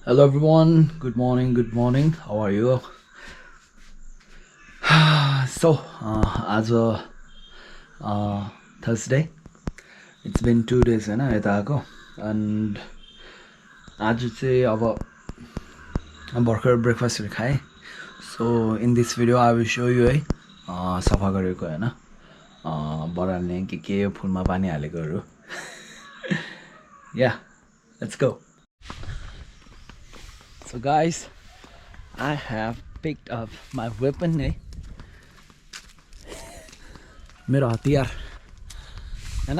Hello everyone, good morning, good morning. How are you? As a Thursday, it's been 2 days हैन यता आएको and आज चाहिँ अब भर्खर ब्रेकफास्टहरु खाएँ. So in this video I will show you है सफा गरेको हैन बराल्ने के फुलमा पानी हालेकोहरु. Yeah, let's go. So guys, I have picked up my weapon है, मेरो हतियार हैन,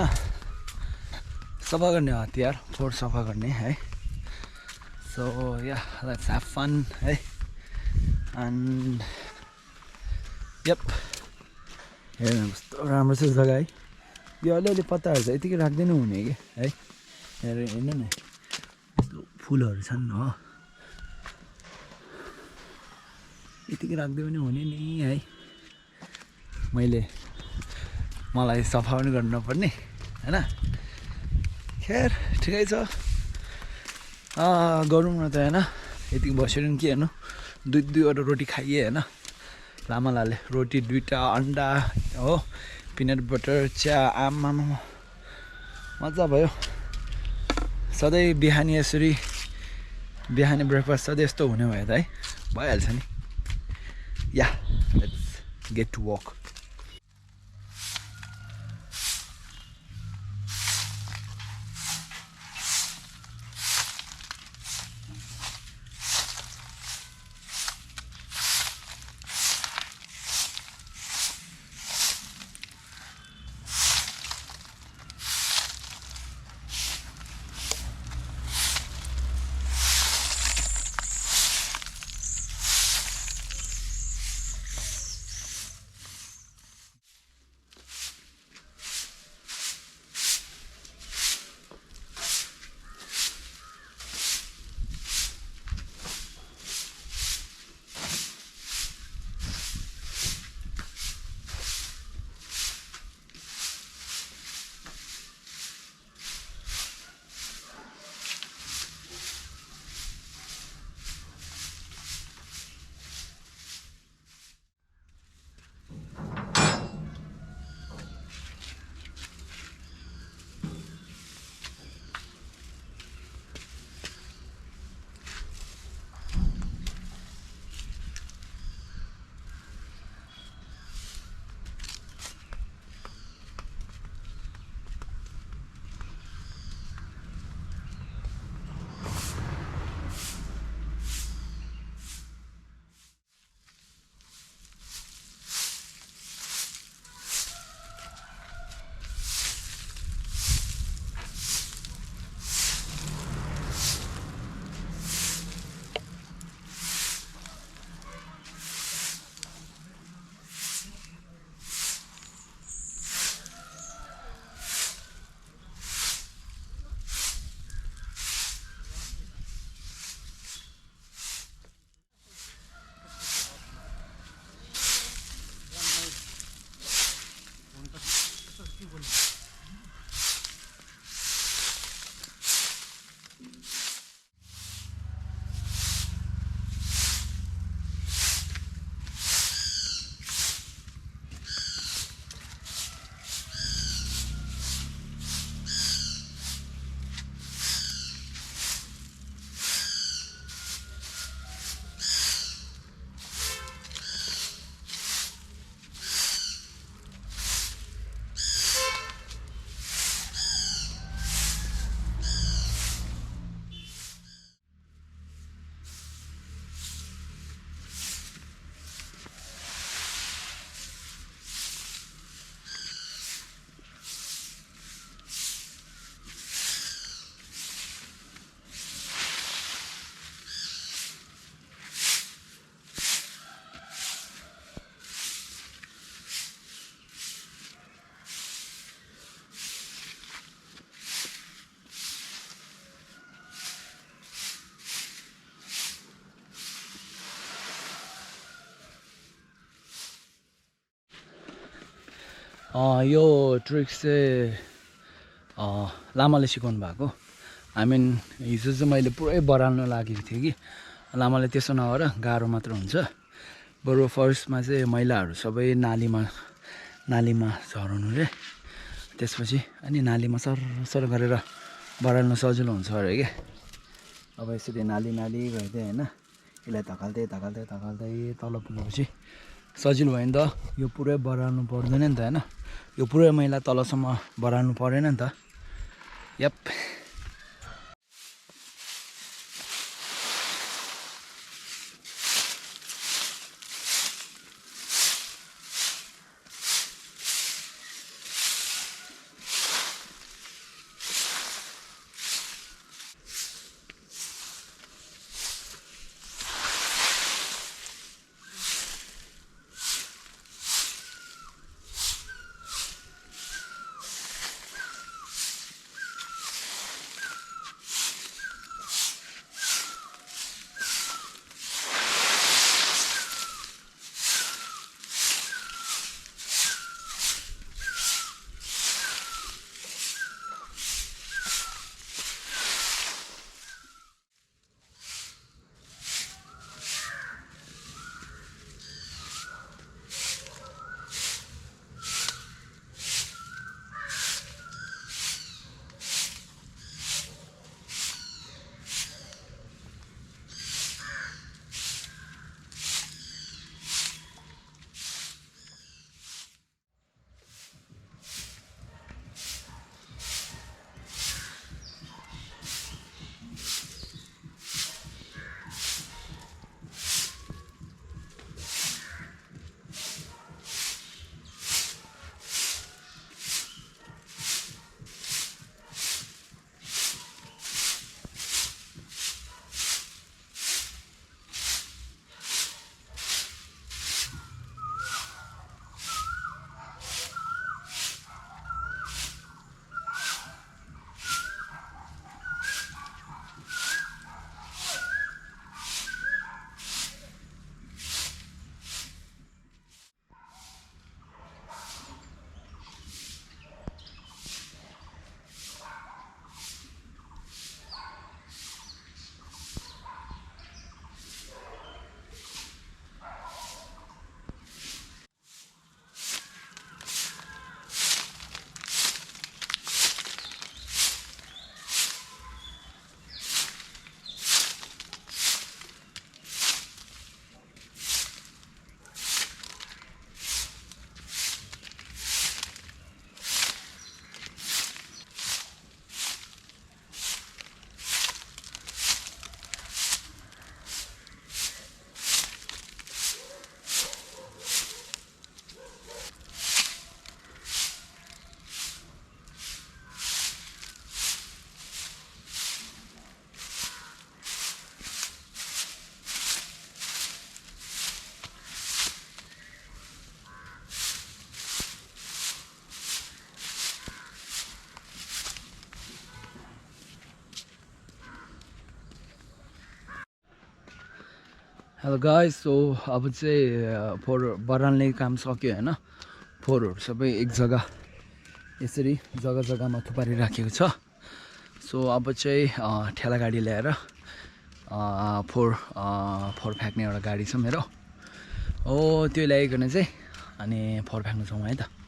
सफा गर्ने हतियार, फोहोर सफा गर्ने है. So yeah, let's have fun है. And yep, हेर्नु कस्तो राम्रो छ जग्गा है. यो अलिअलि पत्ताहरु चाहिँ यतिकै राख्दिनु हुने के है. हेर्नु न यस्तो फुलहरु छन् हो, यतिकै राख्दै पनि हुने नि है. मलाई सफा पनि गर्नु नपर्ने हैन. खैर ठिकै छ, गरौँ न त हैन. यतिकै बसेर नि के हेर्नु, दुईवटा रोटी खाइए हैन. लामालाले रोटी 2टा अन्डा हो, पिनट बटर, चिया, आमामा मजा भयो. सधैँ बिहानी यसरी बिहानी ब्रेकफास्ट सधैँ यस्तो हुने भयो त है, भइहाल्छ नि. या लेट्स गेट टु वर्क. यो ट्रिक्स चाहिँ लामाले सिकाउनु भएको. हिजो चाहिँ मैले पुरै बढाल्न लागेको थिएँ कि लामाले त्यसो नगर गाह्रो मात्र हुन्छ बरु फर्स्टमा चाहिँ मैलाहरू सबै नालीमा झराउनु रे त्यसपछि अनि नालीमा सर गरेर बढाल्न सजिलो हुन्छ अरे क्या अब यसरी नाली गर्दै होइन यसलाई धकाल्दै तल पुगेपछि सजिलो भयो नि त यो पुरै बढाल्नु पर्दैन नि त होइन यो पुरै मैला तलसम्म बढाल्नु परेन नि त यप हेलो गाइस सो अब चाहिँ फोहोर बढाल्ने काम सक्यो होइन फोहोरहरू सबै एक जग्गा यसरी जग्गामा थुपारिराखेको छ सो अब चाहिँ ठेला गाडी ल्याएर फोहोर फ्याँक्ने एउटा गाडी छ मेरो हो त्यो ल्याइकन चाहिँ अनि फोहोर फ्याँक्न जाउँ है त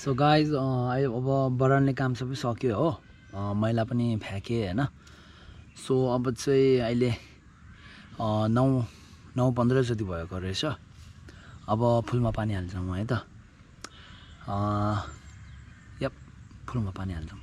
सो गाइज अब बढाउने काम सबै सक्यो हो, मैला पनि फ्याँकेँ होइन। सो अब चाहिँ अहिले 9:15 जति भएको रहेछ। अब फुलमा पानी हाल्छौँ है त। यप, फुलमा पानी हाल्छौँ।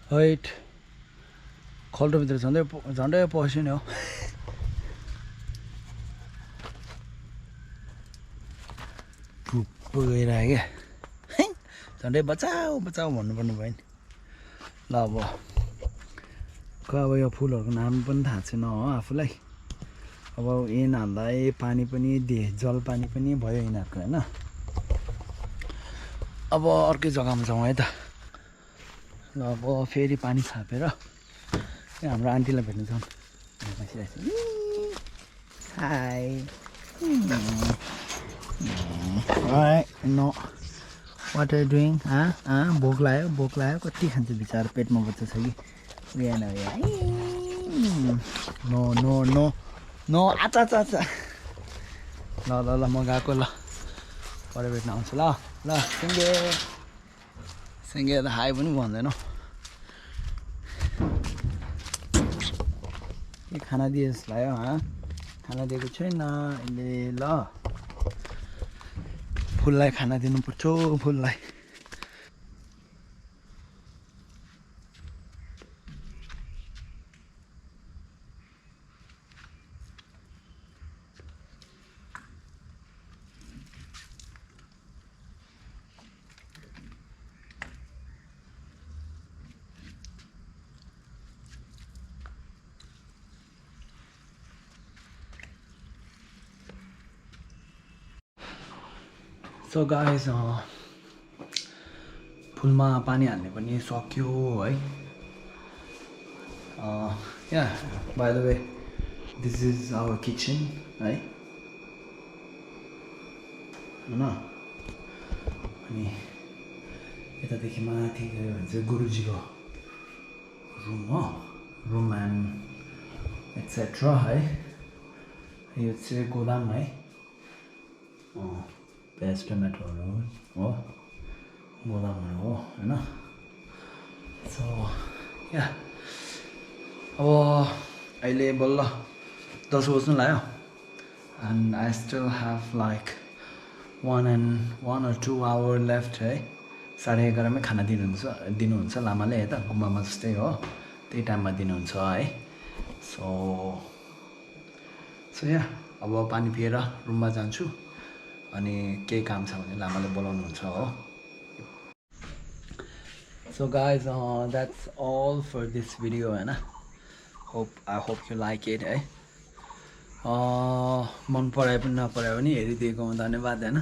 हैट, खल्टोभित्र झन्डै पस्यो नि हो। भुप्पो गइरहेको क्या, झन्डै बचाऊ बचाऊ भन्नुपर्ने भयो नि। ल अब यो फुलहरूको नाम पनि थाहा छैन हो आफूलाई। अब यिनीहरूलाई पानी पनि दिए, जल पानी पनि भयो यिनीहरूको होइन। अब अर्कै जग्गामा जाउँ है त। ल अब फेरि पानी छापेर हाम्रो आन्टीलाई भेट्नु जाउँ। Hi, no what are doing? भोक लाग्यो कति खान्छ बिचारा, पेटमा बच्चा छ कि उयो नो नो नो नो आचा आचा। ल ल ल म गएको, ल परे भेट्न आउँछु। ल ल सिङ्गे त हाई पनि भन्दैन। के खाना दिए जस्तो लाग्यो? खाना दिएको छैन अहिले। ल फुललाई खाना दिनुपर्छ, फुललाई। सो गाइस, फुलमा पानी हाल्ने पनि सक्यो है। Yeah by the way this is our kitchen है होइन। अनि यतादेखि माथि गयो भने चाहिँ गुरुजीको रुम हो, रुम एन्ड एक्सेट्रा है। यो चाहिँ गोदाम है, प्याज टमाटरहरू हो, गोदामहरू हो होइन। सो या अब अहिले बल्ल 10 बज्नु लाग्यो and I still have like 1 or 2 hour left है। 11:30मै खाना दिनुहुन्छ लामाले है त, गुम्बामा जस्तै हो, त्यही टाइममा दिनुहुन्छ है। सो या अब पानी पिएर रुममा जान्छु अनि केही काम छ भने लामाले बोलाउनुहुन्छ हो. So guys, that's all for this video हैन. I hope you like it है. मन पराए पनि नपराए पनि हेरिदिएकोमा धन्यवाद हैन.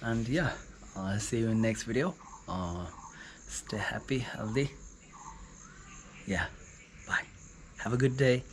And yeah, see you in next video. Stay happy, healthy. Yeah, bye. Have a good day.